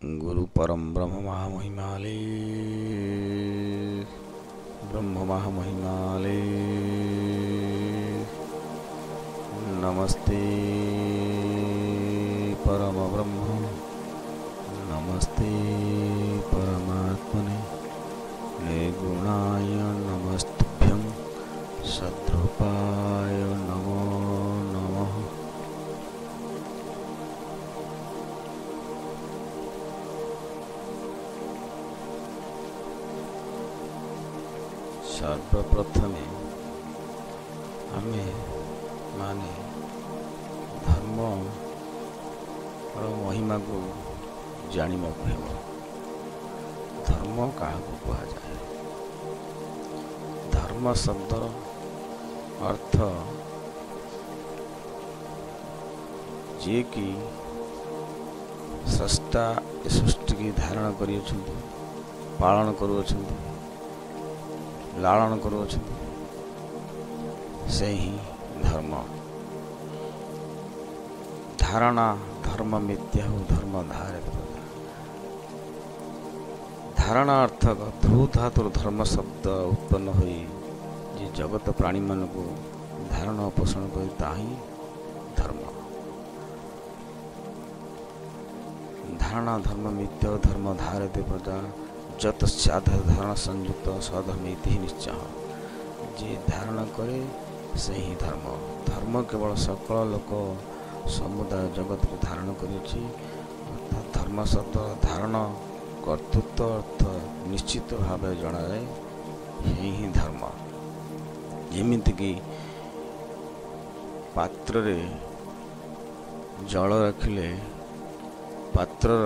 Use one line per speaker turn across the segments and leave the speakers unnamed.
ଗୁରୁ ପରମ ବ୍ରହ୍ମ ମହାମହିମାଲେ, ବ୍ରହ୍ମ ମହାମହିମାଲେ। ନମସ୍ତେ ପରମ ବ୍ରହ୍ମ, ନମସ୍ତେ ପରମାତ୍ମନେ, ନିର୍ଗୁଣାୟ ନମସ୍ତୁଭ୍ୟଂ ସଦ୍ରୂପାୟ ନମୋ ନମଃ। ସର୍ବପ୍ରଥମେ ଆମେ ମାନେ ଧର୍ମର ମହିମାକୁ ଜାଣିବାକୁ ହେବ। ଧର୍ମ କାହାକୁ କୁହାଯାଏ? ଧର୍ମ ଶବ୍ଦର ଅର୍ଥ ଯିଏକି ସ୍ରଷ୍ଟା ଏ ସୃଷ୍ଟିକି ଧାରଣ କରିଅଛନ୍ତି, ପାଳନ କରୁଅଛନ୍ତି, ଲାଳନ କରୁଅଛନ୍ତି, ସେ ହିଁ ଧର୍ମ। ଧାରଣା ଧର୍ମ ମିଥ୍ୟା ହଉ ଧର୍ମ ଧାରେ। ଧାରଣା ଅର୍ଥ ଧ୍ରୁ ଧାତୁର ଧର୍ମ ଶବ୍ଦ ଉତ୍ପନ୍ନ ହୋଇ ଯେ ଜଗତ ପ୍ରାଣୀମାନଙ୍କୁ ଧାରଣ ପୋଷଣ କରି, ତାହା ହିଁ ଧର୍ମ। ଧାରଣା ଧର୍ମ ମିଥ୍ୟା ଧର୍ମ ଧାରତେ ପ୍ରଜା ଯତ ଧାରଣ ସଂଯୁକ୍ତ ସଧର୍ମ ଇତି ନିଶ୍ଚୟ। ଯିଏ ଧାରଣ କରେ ସେ ହିଁ ଧର୍ମ। ଧର୍ମ କେବଳ ସକଳ ଲୋକ ସମୁଦାୟ ଜଗତକୁ ଧାରଣ କରିଅଛି। ଅର୍ଥାତ୍ ଧର୍ମ ଶବ୍ଦ ଧାରଣ କର୍ତ୍ତୃତ୍ୱ ଅର୍ଥ ନିଶ୍ଚିତ ଭାବରେ ଜଣାଯାଏ, ହିଁ ଧର୍ମ। ଯେମିତିକି ପାତ୍ରରେ ଜଳ ରଖିଲେ ପାତ୍ରର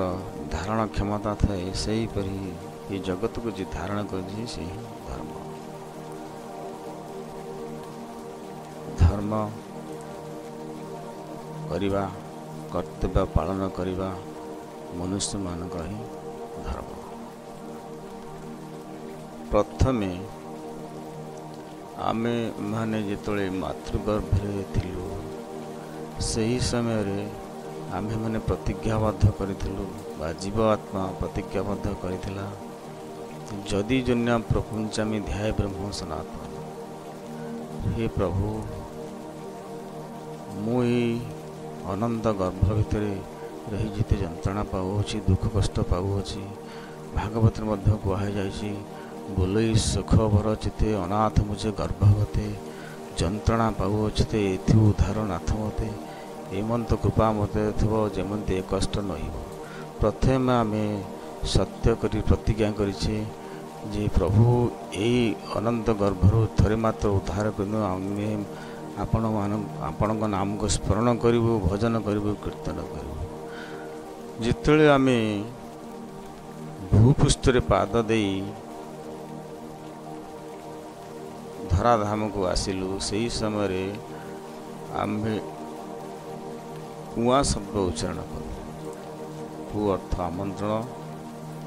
ଧାରଣ କ୍ଷମତା ଥାଏ, ସେହିପରି ଏ ଜଗତକୁ ଯିଏ ଧାରଣ କରିଛି ସେ ହିଁ ଧର୍ମ। ଧର୍ମ କରିବା, କର୍ତ୍ତବ୍ୟ ପାଳନ କରିବା ମନୁଷ୍ୟମାନଙ୍କର ହିଁ ଧର୍ମ। ପ୍ରଥମେ ଆମେ ମାନେ ଯେତେବେଳେ ମାତୃଗର୍ଭରେ ଥିଲୁ, ସେହି ସମୟରେ ଆମ୍ଭେମାନେ ପ୍ରତିଜ୍ଞାବଦ୍ଧ କରିଥିଲୁ ବା ଜୀବ ଆତ୍ମା ପ୍ରତିଜ୍ଞାବଦ୍ଧ କରିଥିଲା, ଯଦି ଜନ୍ୟ ପ୍ରପଞ୍ଚାମି ଧ୍ୟାୟ ବ୍ରହ୍ମ ସନାତନ। ହେ ପ୍ରଭୁ, ମୁଁ ଏଇ ଅନନ୍ତ ଗର୍ଭ ଭିତରେ ରହି ଯେତେ ଯନ୍ତ୍ରଣା ପାଉଅଛି, ଦୁଃଖ କଷ୍ଟ ପାଉଅଛି, ଭାଗବତରେ ମଧ୍ୟ କୁହାଯାଇଛି, ବୋଲଇ ସୁଖ ଭର ଚିତେ ଅନାଥ ମୁଝେ ଗର୍ଭବତେ, ଯନ୍ତ୍ରଣା ପାଉଅଛି ତେ ଏଥି ଉଦ୍ଧାର ନାଥ ମତେ, ଏମନ୍ତ କୃପା ମତେ ଥିବ ଯେମନ୍ତି ଏ କଷ୍ଟ ନହିବ। ପ୍ରଥମେ ଆମେ ସତ୍ୟ କରି ପ୍ରତିଜ୍ଞା କରିଛେ ଯେ ପ୍ରଭୁ, ଏଇ ଅନନ୍ତ ଗର୍ଭରୁ ଥରେ ମାତ୍ର ଉଦ୍ଧାର କରିବୁ, ଆମେ ଆପଣମାନ ଆପଣଙ୍କ ନାମକୁ ସ୍ମରଣ କରିବୁ, ଭଜନ କରିବୁ, କୀର୍ତ୍ତନ କରିବୁ। ଯେତେବେଳେ ଆମେ ଭୂପୃଷ୍ଠରେ ପାଦ ଦେଇ ଧରାଧାମକୁ ଆସିଲୁ, ସେହି ସମୟରେ ଆମ୍ଭେ କୁଆ ଶବ୍ଦ ଉଚ୍ଚାରଣ କରୁ। କୁ ଅର୍ଥ ଆମନ୍ତ୍ରଣ,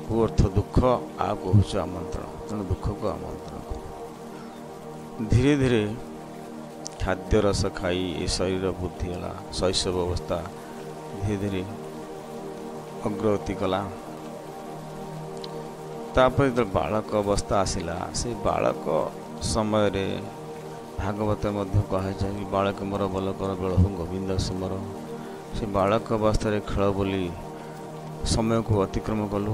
କୁ ଅର୍ଥ ଦୁଃଖ, ଆ କହୁଛୁ ଆମନ୍ତ୍ରଣ, ତେଣୁ ଦୁଃଖକୁ ଆମନ୍ତ୍ରଣ କରୁ। ଧୀରେ ଧୀରେ ଖାଦ୍ୟ ରସ ଖାଇ ଏ ଶରୀର ବୃଦ୍ଧି ହେଲା, ଶୈଶବ ଅବସ୍ଥା ଧୀରେ ଧୀରେ ଅଗ୍ରଗତି କଲା। ତାପରେ ଯେତେବେଳେ ବାଳକ ଅବସ୍ଥା ଆସିଲା, ସେଇ ବାଳକ ସମୟରେ ଭାଗବତ ମଧ୍ୟ କୁହାଯାଏ, ବାଳକ ମୋର ବଲକର ବେଳହୁ ଗୋବିନ୍ଦ ସୁମର। ସେ ବାଳକ ଅବସ୍ଥାରେ ଖେଳ ବୋଲି ସମୟକୁ ଅତିକ୍ରମ କଲୁ,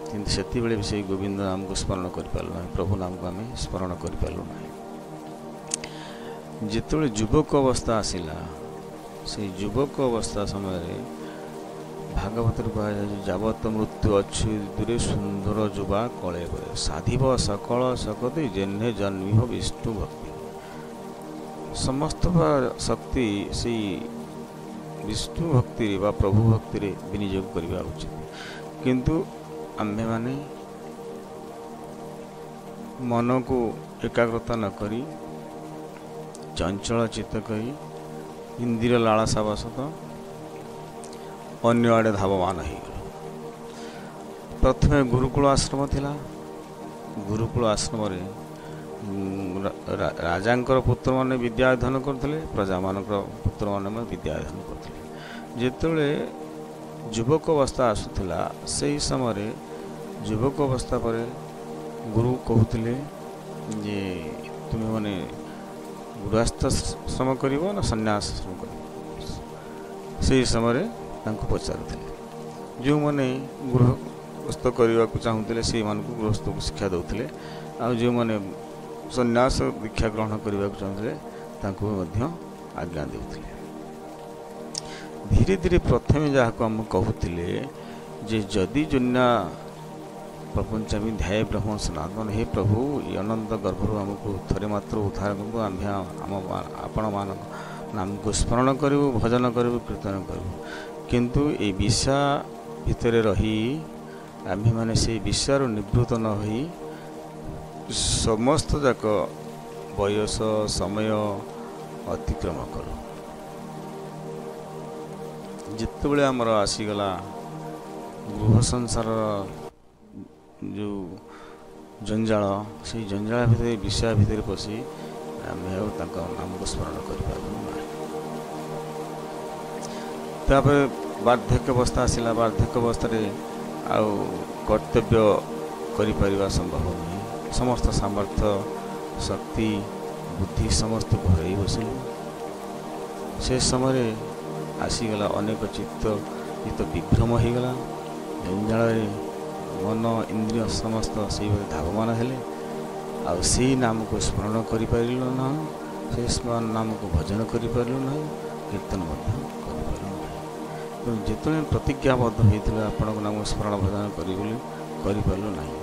କିନ୍ତୁ ସେତିବେଳେ ବି ସେଇ ଗୋବିନ୍ଦ ନାମକୁ ସ୍ମରଣ କରିପାରିଲୁ ନାହିଁ, ପ୍ରଭୁ ନାମକୁ ଆମେ ସ୍ମରଣ କରିପାରିଲୁ ନାହିଁ। ଯେତେବେଳେ ଯୁବକ ଅବସ୍ଥା ଆସିଲା, ସେଇ ଯୁବକ ଅବସ୍ଥା ସମୟରେ ଭାଗବତରେ କୁହାଯାଉଛି, ଯାବତ ମୃତ୍ୟୁ ଅଛି ଦୂରେ ସୁନ୍ଦର ଯୁବା କଳେ ପରେ ସାଧିବ ସକଳ ଶକତି ଯେହ୍ନେ ଜନ୍ମିବ ବିଷ୍ଣୁ ଭକ୍ତି। ସମସ୍ତ ଶକ୍ତି ସେଇ ବିଷ୍ଣୁ ଭକ୍ତିରେ ବା ପ୍ରଭୁ ଭକ୍ତିରେ ବିନିଯୋଗ କରିବା ଉଚିତ। କିନ୍ତୁ ଆମ୍ଭେମାନେ ମନକୁ ଏକାଗ୍ରତା ନ କରି ଚଞ୍ଚଳ ଚିତ୍ତ କରି ଇନ୍ଦ୍ରିୟ ଲାଳସାବଶତଃ ଅନ୍ୟ ଆଡ଼େ ଧାବମାନ ହେଇଗଲୁ। ପ୍ରଥମେ ଗୁରୁକୁଳ ଆଶ୍ରମ ଥିଲା। ଗୁରୁକୁଳ ଆଶ୍ରମରେ ରାଜାଙ୍କର ପୁତ୍ରମାନେ ବିଦ୍ୟା ଅଧ୍ୟୟନ କରୁଥିଲେ, ପ୍ରଜାମାନଙ୍କର ପୁତ୍ରମାନେ ମଧ୍ୟ ବିଦ୍ୟା ଅଧ୍ୟୟନ କରୁଥିଲେ। ଯେତେବେଳେ ଯୁବକ ଅବସ୍ଥା ଆସୁଥିଲା, ସେହି ସମୟରେ ଯୁବକ ଅବସ୍ଥା ପରେ ଗୁରୁ କହୁଥିଲେ ଯେ ତୁମେମାନେ ଗୃହସ୍ଥାଶ୍ରମ କରିବ ନା ସନ୍ନ୍ୟାସ ଆଶ୍ରମ କରିବ। ସେହି ସମୟରେ ତାଙ୍କୁ ପଚାରୁଥିଲେ। ଯେଉଁମାନେ ଗୃହସ୍ଥ କରିବାକୁ ଚାହୁଁଥିଲେ, ସେଇମାନଙ୍କୁ ଗୃହସ୍ଥକୁ ଶିକ୍ଷା ଦେଉଥିଲେ, ଆଉ ଯେଉଁମାନେ ସନ୍ନ୍ୟାସ ଦୀକ୍ଷା ଗ୍ରହଣ କରିବାକୁ ଚାହୁଁଥିଲେ, ତାଙ୍କୁ ମଧ୍ୟ ଆଜ୍ଞା ଦେଉଥିଲେ। ଧୀରେ ଧୀରେ ପ୍ରଥମେ ଯାହାକୁ ଆମେ କହୁଥିଲେ ଯେ ଯଦି ଜୁନ୍ୟା ପ୍ରପଞ୍ଚାମି ଧ୍ୟାୟ ବ୍ରହ୍ମ ସନାତନ, ହେ ପ୍ରଭୁ, ଏ ଅନନ୍ତ ଗର୍ଭରୁ ଆମକୁ ଥରେ ମାତ୍ର ଉଦ୍ଧାର କରନ୍ତୁ, ଆମ୍ଭେ ଆମ ଆପଣମାନଙ୍କ ନାମକୁ ସ୍ମରଣ କରିବୁ, ଭଜନ କରିବୁ, କୀର୍ତ୍ତନ କରିବୁ। କିନ୍ତୁ ଏଇ ବିଷା ଭିତରେ ରହି ଆମ୍ଭେମାନେ ସେଇ ବିଷାରୁ ନିବୃତ୍ତ ନ ହୋଇ ସମସ୍ତ ଯାକ ବୟସ ସମୟ ଅତିକ୍ରମ କରୁ। ଯେତେବେଳେ ଆମର ଆସିଗଲା ଗୃହ ସଂସାରର ଯେଉଁ ଜଞ୍ଜାଳ, ସେଇ ଜଞ୍ଜାଳ ଭିତରେ, ବିଷୟ ଭିତରେ ପଶି ଆମେ ଆଉ ତାଙ୍କ ନାମକୁ ସ୍ମରଣ କରିପାରିବୁ ନାହିଁ। ତାପରେ ବାର୍ଦ୍ଧକ୍ୟ ଅବସ୍ଥା ଆସିଲା। ବାର୍ଦ୍ଧକ୍ୟ ଅବସ୍ଥାରେ ଆଉ କର୍ତ୍ତବ୍ୟ କରିପାରିବା ସମ୍ଭବ ନୁହେଁ। ସମସ୍ତ ସାମର୍ଥ୍ୟ, ଶକ୍ତି, ବୁଦ୍ଧି ସମସ୍ତକୁ ହରାଇ ବସିଲୁ। ସେ ସମୟରେ ଆସିଗଲା ଅନେକ ଚିତ୍ତ ଚିତ୍ତ ବିଭ୍ରମ ହୋଇଗଲା। ଜଞ୍ଜାଳରେ ମନ, ଇନ୍ଦ୍ରିୟ ସମସ୍ତ ସେଇଭଳି ଧାବମାନ ହେଲେ, ଆଉ ସେଇ ନାମକୁ ସ୍ମରଣ କରିପାରିଲୁ ନାହିଁ, ସେ ନାମକୁ ଭଜନ କରିପାରିଲୁ ନାହିଁ, କୀର୍ତ୍ତନ ମଧ୍ୟ କରିପାରିଲୁ ନାହିଁ। ତେଣୁ ଯେତେବେଳେ ପ୍ରତିଜ୍ଞାବଦ୍ଧ ହୋଇଥିଲା ଆପଣଙ୍କ ନାମ ସ୍ମରଣ ଭଜନ କରିବୁ ବୋଲି, କରିପାରିଲୁ ନାହିଁ।